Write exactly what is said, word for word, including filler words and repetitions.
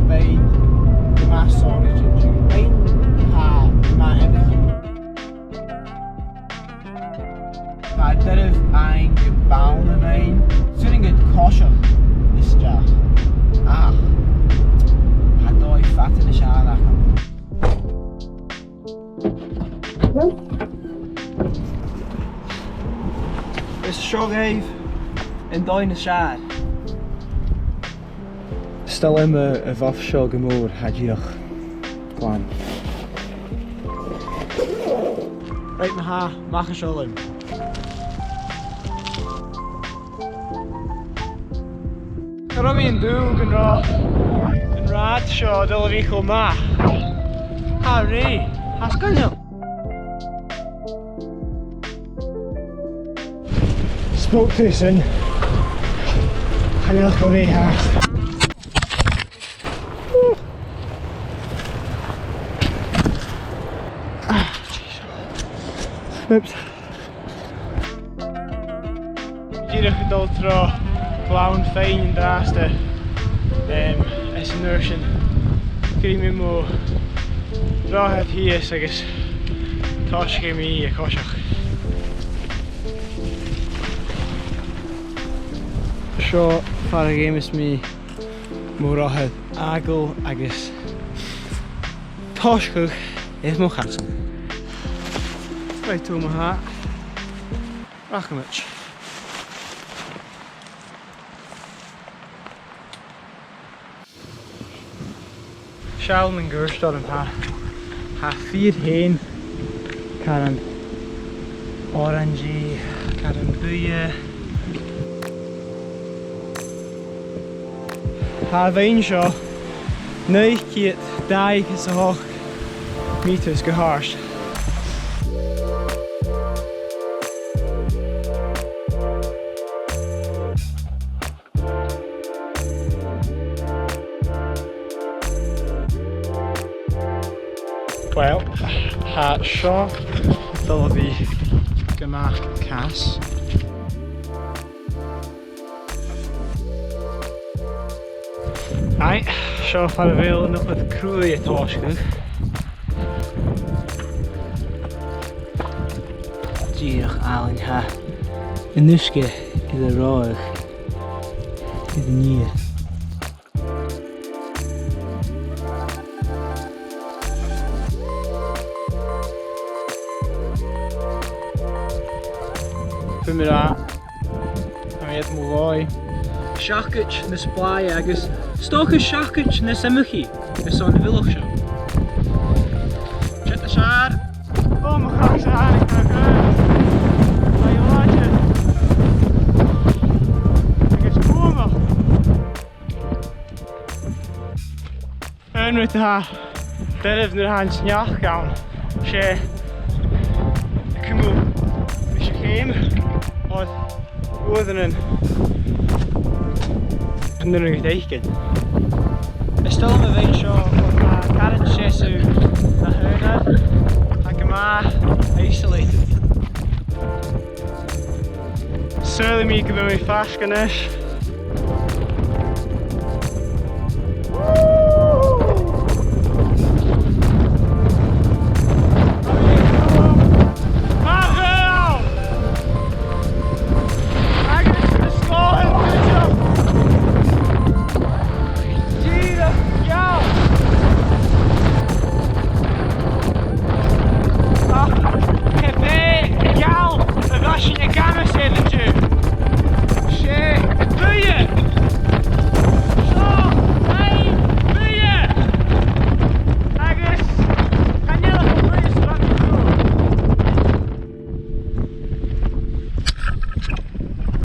Beinn gu math sònraichte an-diugh. Beinn, tha, gu math imrich. Tha e doirbh fhaighinn gu bonn a' bheinn. 'S urrainn dhut coiseachd a-steach. Ach tha dòigh fada nas fheàrr agam. Is seo dhuibh an dòigh nas fheàrr. 'S toil leam a' bhuff seo gu mòr, tha e dìreach glan. Right, ma-thà, mach à seo leam. Cha robh mi an dùil gun robh an rathad seo a' dol a bhith cho math. Tha e rèidh, tha e sgoinneil. Spoke too soon. Chan eil e cho rèidh fhathast. Oops. Dìreach a' dol tro ghleann fhèin an-dràsta, em, is an uair sin, cuiridh mi mo drochaid shìos agus tòisichidh mi a' coiseachd. Seo far a dh'fheumas mi mo dhrochaid fhàgail agus tòiseachadh air mo chasan. Right, tha mi a' dol. Rachamaid. Seall mun cuairt orm, tha, tha e fìor shean, caran orainseach, caran buidhe. Tha a' bheinn seo naoi ceud dà fhichead 's a h-ochd meters gu h-àrd. Well, tha seo a' dol a bhith gu math cas. Aye, seo far a bheil an obair-cruaidh a' tòiseachadh. Dìreach àlainn, tha an uisge air a reothadh air an fheur. Bhuainn e. Tha mi air mo dhòigh. Seacaid nas blàithe agus 's dòcha seacaid nas iomchaidh airson a' mhullach seo. Siud as fheàrr. Ò, mo chreach-sa, tha e gu math làidir. Agus cumadh. Aon rud a tha doirbh nuair a tha an sneachd ann, 's e cumail ris a' cheum, oir uaireannan chan urrainn dhut fhaicinn. Is toil leam a' bheinn seo, oir tha e caran seasamh na h-aonar, tha e gu math isolated. Saoilidh mi gum bi mi faisg a-nis.